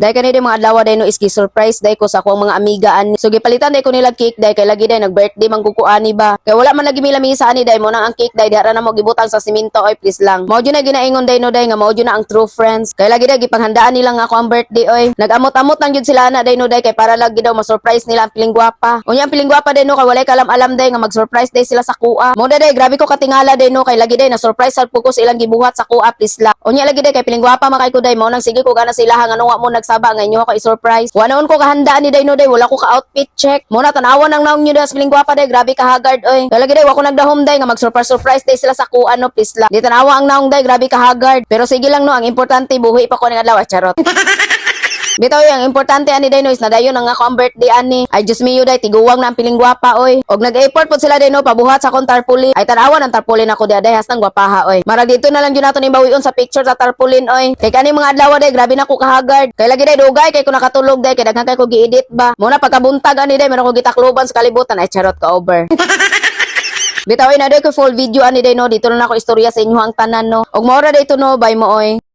Dahil kani day mga adlaw day no is gi-surprise day ko sa akong mga amiga ani. So gipalitan day ko nila cake day kay lagi day nag-birthday man ko ani ba. Kay wala man lagi mi lamisa ani day mo nang ang cake day diha ra na mo gibutang sa simento oy, please lang. Mao jud na ginaingon day no day nga mao jud na ang true friends. Kay lagi day gipanghandaan nila nga ako ang birthday oy. Nag-amot-amot lang jud sila na day no day kay para lagi daw ma-surprise nila ang piling gwapa. Unya ang piling gwapa day no kay walay kalam-alam day nga mag-surprise day sila sa kuha. Mo day grabe ko katingala day no kay lagi day na surprise sad po ko sa ilang gibuhat sa kuha, please lang. Unya lagi day kay piling gwapa makay ko day mo nang sige ko gana sila nga wa mo nagsaba nga inyo ako i-surprise. Wa naon ko kahanda ni day no day, wala ko ka outfit check. Mo na tan-awan ang naong nyo day sa piling gwapa day, grabe ka haggard oy. Kay lagi day wa ko nagdahom day nga mag-surprise surprise day sila sa kuha no, please lang. Di tan-awa ang naong day, grabe ka haggard. Pero sige lang no, ang importante buhi pa ko ning adlaw, ah, charot. Bitaw yung importante ani day no is nadayon ang ako ang birthday ani. Ay Diyos mio day, tiguwang na ang piling gwapa oy. Og nag-effort pod sila day no pabuhat sa akong tarpaulin. Ay tan-awan ang tarpaulin ako day hastang gwapaha oy. Marag dito na lang jud nato ning bawion sa picture sa tarpaulin oy. Kay kani mga adlaw day grabe na ko kahagard. Kay lagi day dugay kay ko nakatulog day kay daghan kay ko gi-edit ba. Muna pagkabuntag ani day meron ko gitakloban sa kalibutan, ay charot ka over. Bitaw ay na day ko full video ani day no, dito na ako istorya sa inyo ang tanan no. Og maora day to no, bye mo oy.